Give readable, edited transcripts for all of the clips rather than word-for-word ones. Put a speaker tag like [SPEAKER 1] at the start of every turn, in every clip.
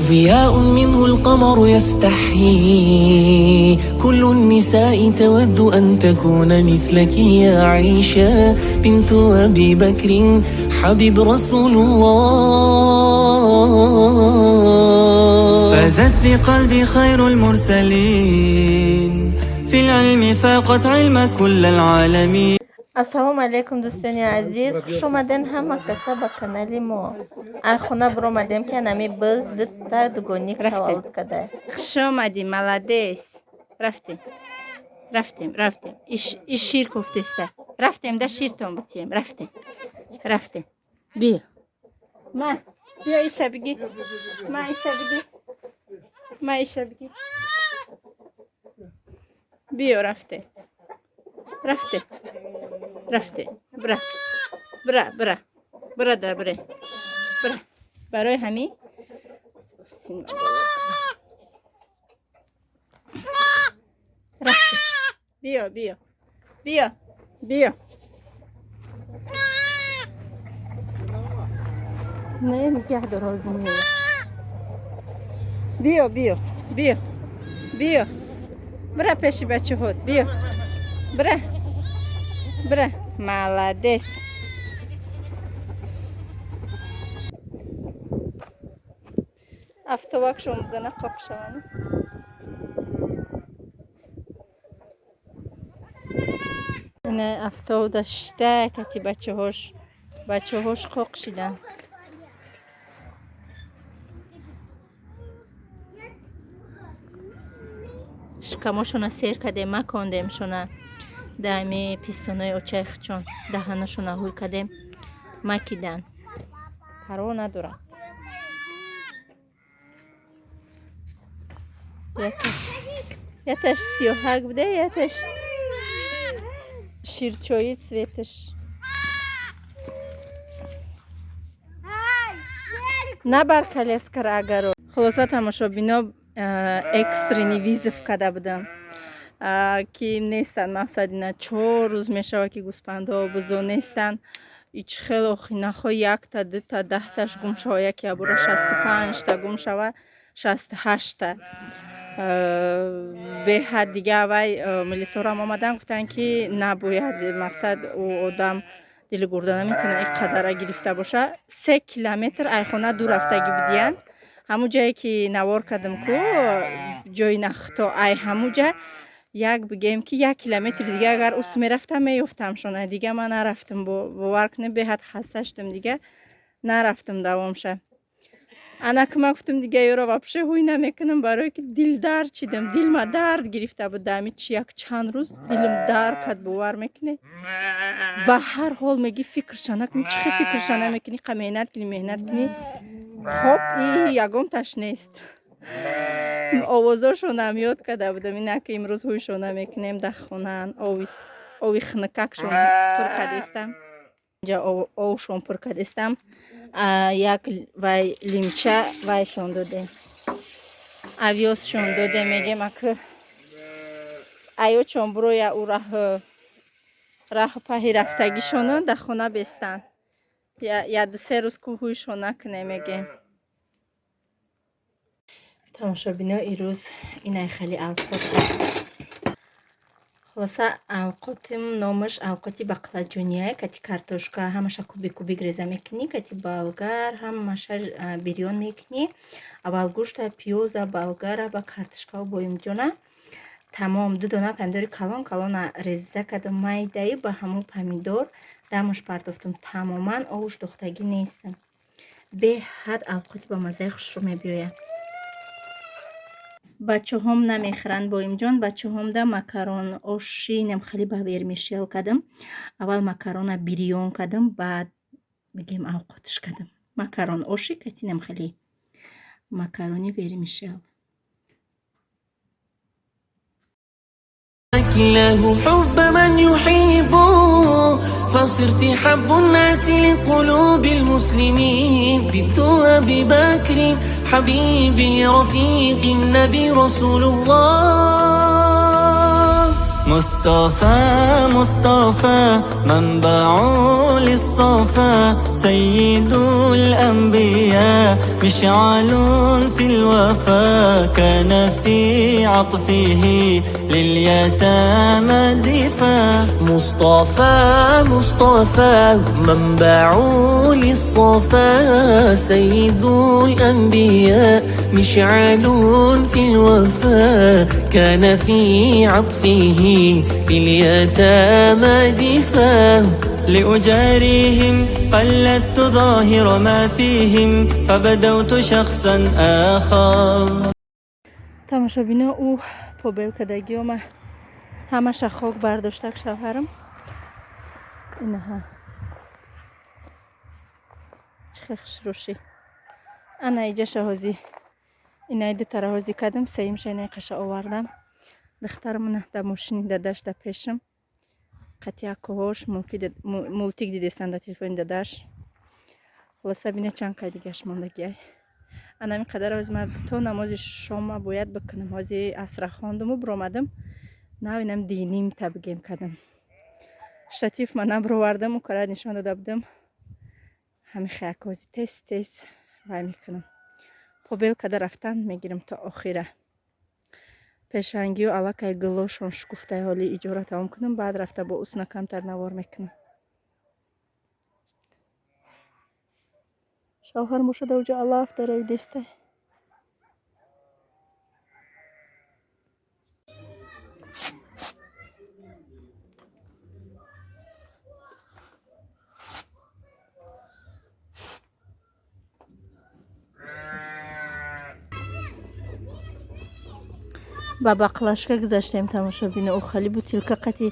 [SPEAKER 1] ضياء منه القمر يستحيي، كل النساء تود أن تكون مثلك يا عائشة بنت أبي بكر حبيب رسول الله.
[SPEAKER 2] فازت بقلبي خير المرسلين، في العلم فاقت علم كل العالمين.
[SPEAKER 3] Ассалому алайкум, дӯстони азиз, хуш омаден ҳама каса ба канали мо. Ай хона биромадем, ки анами биз дутта дугоник таваллуд карда.
[SPEAKER 4] Хуш омадӣ, молодец. Рафтем, рафтем, рафтем. Иш шир кофтеста. Рафтем да ширтон бутием. Рафтем, рафтем. Биё, ма, биё, иша биги, ма, иша биги, ма, иша биги, биё. Рафтем, рафтем, рафтем. Бира, бира, бира, бира да бире, бира. Барои ҳамин рафтем. Биё, биё, биё, биё. Не, нигаҳ дор, ҳозир меояд. Биё, биё, биё, биё, бира пеши бачаҳот, биё, бира, бира. Молодец. Автобакшон бизана, қоқ шаванд. Ина автобуда шишта кати бачаҳош, бачаҳош қоқ шиданд. Шикамошона сер кардем, макондемшона. Даами пистонои очаи хичон даҳанашона ҳуй кардем, макидан, парво надорад. Яташ сиёҳак буда, яташ ширчои цветаш. Набар коляскара агаро. Хулоса, тамошобино, экстренный вызов карда будам, ки нестанд. Мақсад, ина 4 рӯз мешавад, ки гӯспандҳо, бузо нестанд. Ич хеле охинахо якта, дута, 10таш гум шава, яке абура 65та гум шава, 68та беҳад. Дига вай милисорам омадан, гуфтанд, ки набояд, мақсад, ӯ одам дили гурда наметавона ин қадара гирифта боша. 3 километр айхона дур рафтагӣ будиянд. Ҳамун ҷое ки навор кардам ку, ҷои нахто, ай ҳамун ҷа як бигем, ки 1 километри дига агар ус мерафтам, меёфтамшона. Дига ман нарафтам, бовар кунед, беҳад хаста шудам, дига нарафтам давомша. Анаки ман гуфтам, дига ёро вообще ҳуй намекунам, барое ки дилдард чидам, дилма дард гирифта буд. Ами чи як чанд рӯз дилам дард кард, бовар мекунед? Ба ҳар ҳол меги, фикрша накунӣ, чӣ хел фикрша намекунӣ? Қа меҳнат кунӣ, меҳнат кунӣ, хоб и ягонташ нест. Овозошонам ёд карда будам. Инаки имрӯз ҳуйшона мекунем, дар хонаан ови хунукакшон пур кардестам, инҷа овшон пур кардестам. Як вай лимча вайшон додем, овёсшон додем. Мегем, аки аёчон буроя, ӯ раҳу паҳи рафтагишоно дар хона бестанд. Як ду се рӯз ку ҳуйшон накунем, мегем. Тамошобино, ирӯз инай хеле авқот. Хулоса, авқотим номаш авқоти бақлаҷония. Кати картошка ҳамаша кубик кубик реза мекунӣ, кати болгар ҳамаша бирён мекунӣ. Аввал гӯшта, пиёза, болгара ба картошкао боимҷона, тамом. Ду дона помидори калон калона реза кардам, майдаи, ба ҳамун помидор дамаш партофтам. Тамоман овуш дохтагӣ нестам. Беҳад авқоти ба маззаи хушрӯ мебиёяд. Бачаҳом намехӯранд, боимҷон. Бачаҳомда макарон оши нем хеле ба вермишел кардам. Аввал макарона бирён кардам, баъд мегем авқотиш кардам. Макарон оши катинам, хеле макарони вермишел.
[SPEAKER 1] الله حب من يحب، فصرت حب الناس لقلوب المسلمين، بنت أبي بكر حبيبي رفيق النبي رسول الله.
[SPEAKER 2] مصطفى مصطفى منبع للصفا، سيد الأنبياء. مشعل في الوفا، كان في عطفه لليتامى دفاع.
[SPEAKER 1] مصطفى مصطفى منبع للصفا، سيد الأنبياء مشعل في الوفا، كان في عطفه لليتامى دفاع.
[SPEAKER 2] لأجاريهم قلدت ظاهر ما فيهم، فبدوت شخصا آخر.
[SPEAKER 4] Тамошобино, ӯ побел кардагиома ҳамаша хок бардоштак шавҳарам. Инаҳа, чӣ хел хушрӯшӣ. Ана иҷаша ҳози инаи дутара ҳози кардам, сеюмша инаи қаша овардам. Духтарамона дар мошини дадаш да пешам қати акоҳош мультик дидестанд дар телефони дадаш. Хулоса, бина, чанд қай дигаш мондагиай. Анами қадар ҳози ман то намози шома бояд бикунам. Ҳози асра хондуму биромадам, нав инам динимта бигем кардам. Штатив ман набировардам, у кара нишон дода будам. Ҳами хаяк ҳози тез тез вай мекунам, побел када рафтан мегирам то охира. Пешангию аллакай гулошон шукуфтаи. Ҳоли иҷора тамом кунам, баъд рафта бо усна камтар навор мекунам. Шавҳар бошада уҷа алаф даравидестай. Ба баклажка гузаштем, тамошобино. Ӯ хали бутилка қати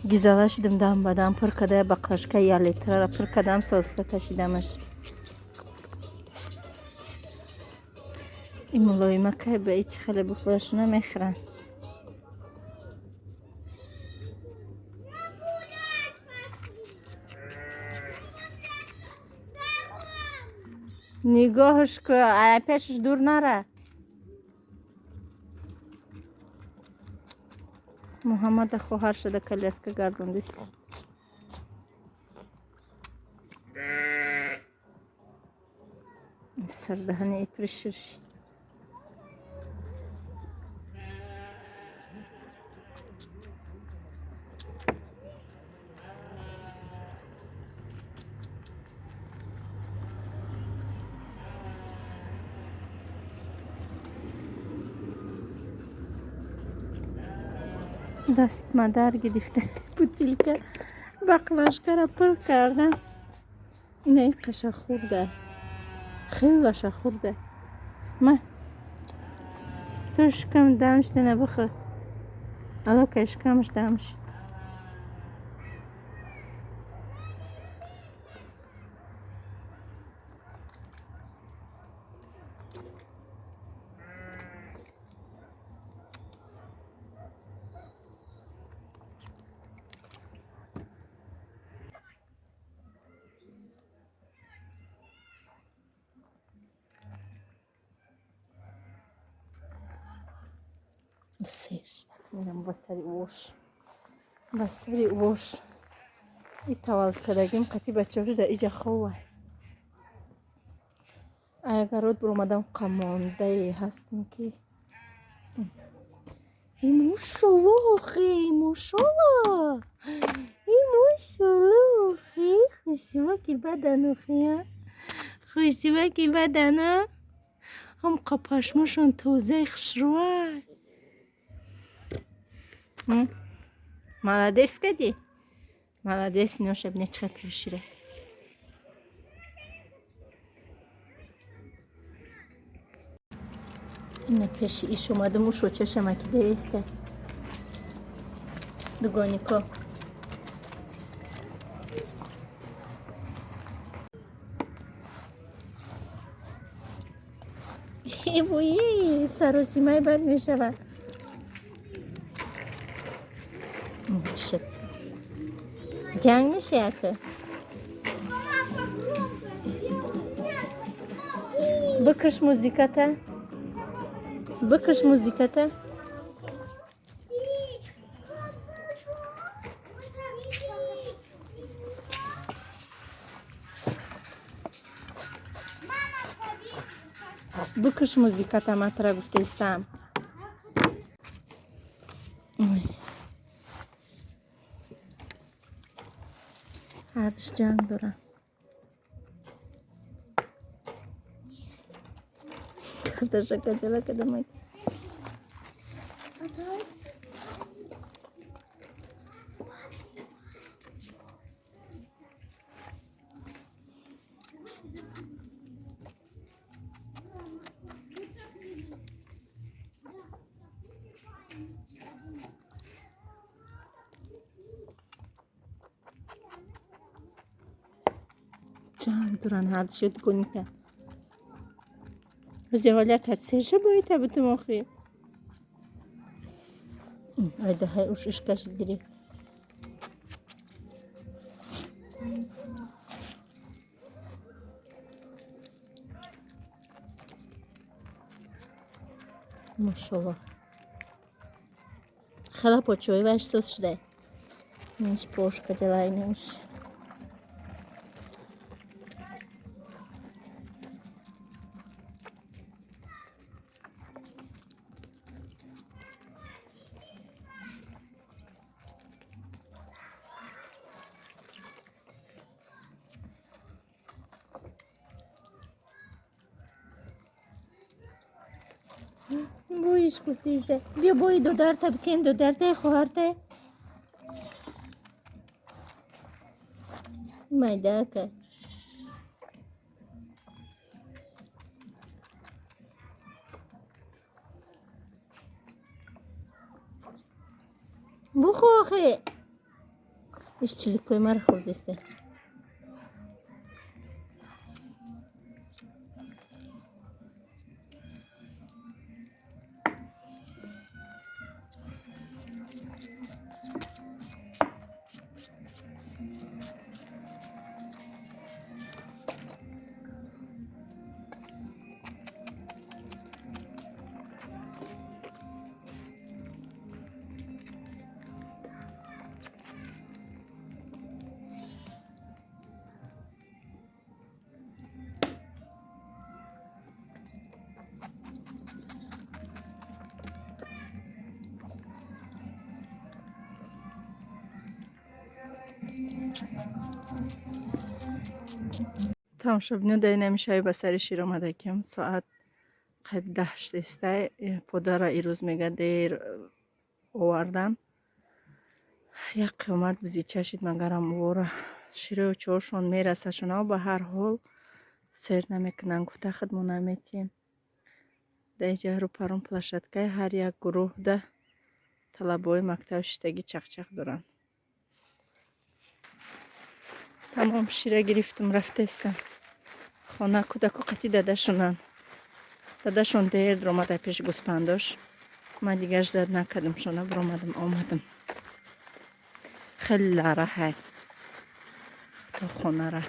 [SPEAKER 4] гизала шидам, дам ба дам пур када. Баклажка я литрара пур кардам, соска кашидамаш. Ин мулоима кай ба ичи хеле бухӯрашона мехӯранд. Нигоҳш ку, пешаш дур нара. Муҳаммада хоҳар шуда коляска гардондист. Сардаҳани ипришир шид. Дастмадар гирифта, бутилка баклажкара пур кардам. Ина қаша хурда, хелаша хурда. Ма ту шикам дам шуда, бихӯр. Аллакай шикамаш дам шуд. Сер шидак мерам ба сари ош, ба сари ош. И таваллуд кардагим қати бачаҳо дар иҷа хова. Агарот биромадам, қамондае ҳастем ки мошолло, охи, мошолло, мошолло, охи, хушиваки бадан, охи, хушиваки бадана, ҳам қапашмошон тозаи хушрӯа. Молодец кади, молодец. Ноша, бина, чӣ қадр пӯшида. Ина пеши иш омадам, ушу чашамакида еста дугонико. Вуи, саросимаи бад мешавад. Шит. Ҷанг меша яка. Бикаш музиката, бикаш музиката. Бикаш музиката, матра гуфтаистам. Ой. Ҳардуш ҷанг дорам. Кардаша каҷала кадамай. Ҷанг доран ҳардуш ёдгоника. Рӯзи аввал серша боита бутум охи. Айдаҳай уш ишкаш гирифт. Машаллоҳ. Хела почои ваш соз шудай. Ниш пошка делай ниш. Боиш гуфтизда. Биё бои додарта битем, додарта хоҳарта. Майдака. Бухо охе. Иш чиликои мара хӯрдиста. Тамошобино, дар инами шаби ба сари шир омадакем. Соат қариб 10 дестай. Подара ирӯз мега дер овардан. Як қиёмат бизича шид, магарам вора широи чоршон мерасашонав, ба ҳар ҳол сер намекунанд, гуфта худмо наметиҳем. Дар инҷа рӯпарон площадкаи ҳар як гурӯҳда талабаҳои мактаб шиштагӣ чақчақ доранд. Тамом, шира гирифтум, рафтаистам. Хона кӯдаку қатӣ дадашонанд. Дадашон дер омада пеши гӯспандош. Ман дигар ждать накардам шона, биромадам, омадам. Хеле лараҳай то хонара.